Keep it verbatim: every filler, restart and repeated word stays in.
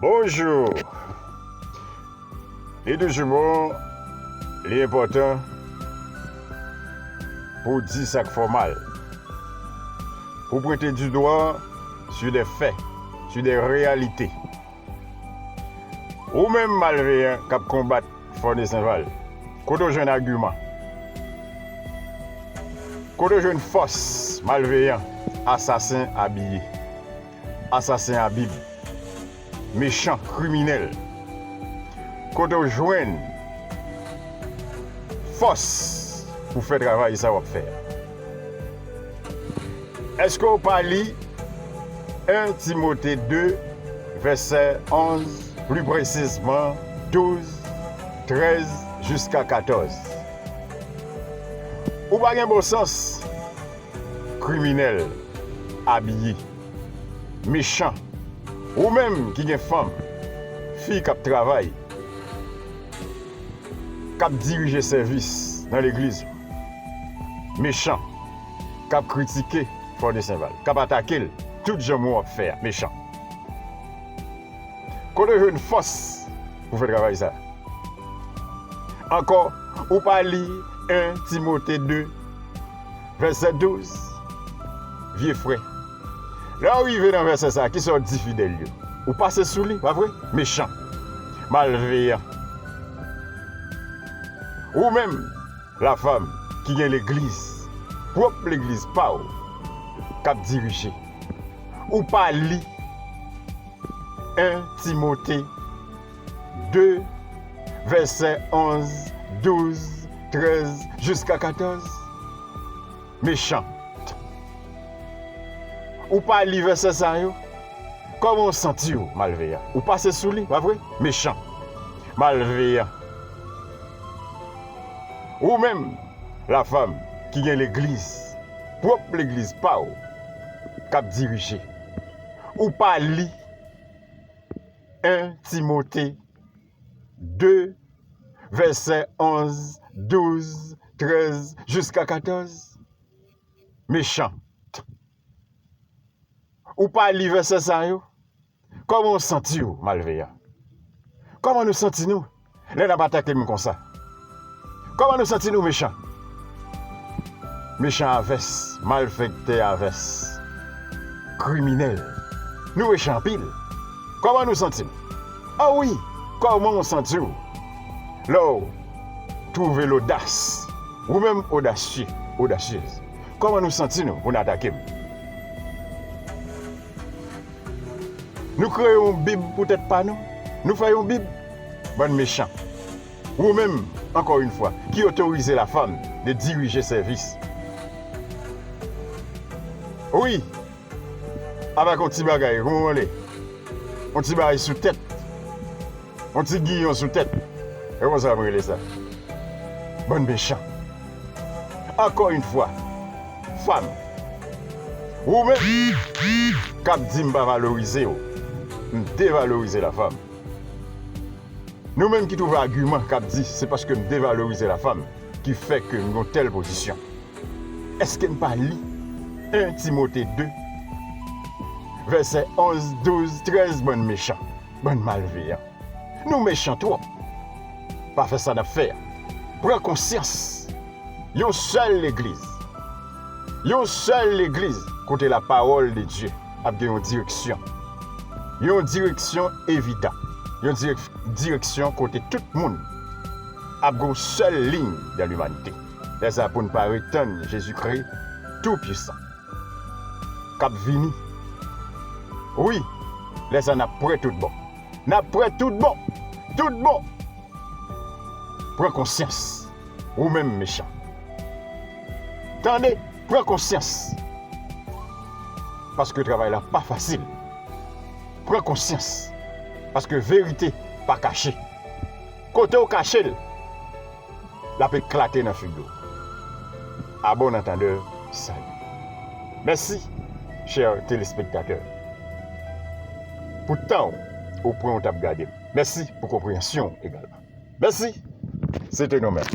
Bonjou. Li toujou bon, li enpòtan pou w di sa k fè w mal, pou w pwente di dwa sur des faits, sur des réalités. Ou menm malveyan k ap konbat Fònesenval, kote w jwenn agiman? Kote w jwenn fòs malveyan, asasen abiye, asasen a bib, mechan, kriminèl? Kote w jwenn fòs pou fè travay sa w ap fè a? Èske w pa li en Timote de, vèsè onz, pli presizman douz, trèz jiska katòz? Ou pa gen bon sans, kriminèl, abiye, mechan. Ou menm ki gen fanm, fi k ap travay, k ap dirije sèvis nan legliz ou, mechan, k ap kritike Fònesenval, k ap atake l tout jan moun w ap fè a, mechan. Kote w jwenn fòs pou fè travay sa? Ankò, ou pa li en Timote de, vèsè douz? Vye frè, lè w rive nan vèsè sa a, kisa w di fidèl yo? Ou pase sou li, pa vre? Mechan, malveyan. Ou menm, lafam ki gen legliz, pwòp legliz pa w, k ap dirije, ou pa li en Timote de, vèsè onz, douz, trèz jiska katòz? Mechan. Ou pa li vèsè sa yo? Kòman w santi w, malveyan? Ou pase sou li, pa vre? Mechan, malveyan. Ou menm, lafam ki gen legliz, pwòp legliz pa w, k ap dirije, ou pa li en Timote de, vèsè onz, douz, trèz jiska katòz? Mechan. Ou pa li vèsè sa yo? Kòman w santi w, malveyan? Kòman nou santi nou lè n ap atake moun konsa? Kòman nou santi nou, mechan? Mechan a vès, malfektè a vès, kriminèl. Nou mechan anpil. Kòman nou santi nou? O wi, kòman w santi w lè w twouve lodas, ou menm odasye, odasyez? Kòman nou santi nou pou n atake m? Nou kreye yon bib pou tèt pa nou? Nou fè yon bib? Bann mechan. Ou menm, ankò yon fwa, ki otorize lafam de dirije sèvis. Wi, avèk yon ti bagay, kòman w rele? Yon ti bagay sou tèt. Yon ti giyon sou tèt. E konsa m rele sa. Bann mechan. Ankò yon fwa, fam, ou menm k ap di m pa valorize w, m devalorize lafam. Nou menm ki twouve agiman k ap di se paske m devalorize lafam ki fè ke m gen yon tèl pozisyon. Èske n pa li en Timote de, vèsè onz, douz, trèz? Bann mechan, bann malveyan. Nou mechan twòp. Pa fè sa n ap fè a. Pran konsyans. Yon sèl legliz. Yon sèl legliz kote lapawòl de Dye ap gen yon direksyon. Yon direksyon evidan. Yon dirèk-, direksyon kote tout moun ap gen yon sèl liy dan limanite. Lè sa pou n pa ret tann Jezikri Toupwisan k ap vini. Wi, lè sa n ap prè tout bon. N ap prè tout bon. Tout bon. Pran konsyans. Ou menm mechan. Tande, pran konsyans. Paske travay la pa fasil. Pran konsyans. Paske verite pa kache. Kote w kache l, l ap eklate nan figi w. À bon entendeur, salut. Mèsi, chè telespektatè, pou tan w ou pran w t ap gade m. Mèsi pou konpreyansyon w egalman. Mèsi. Se te nou menm.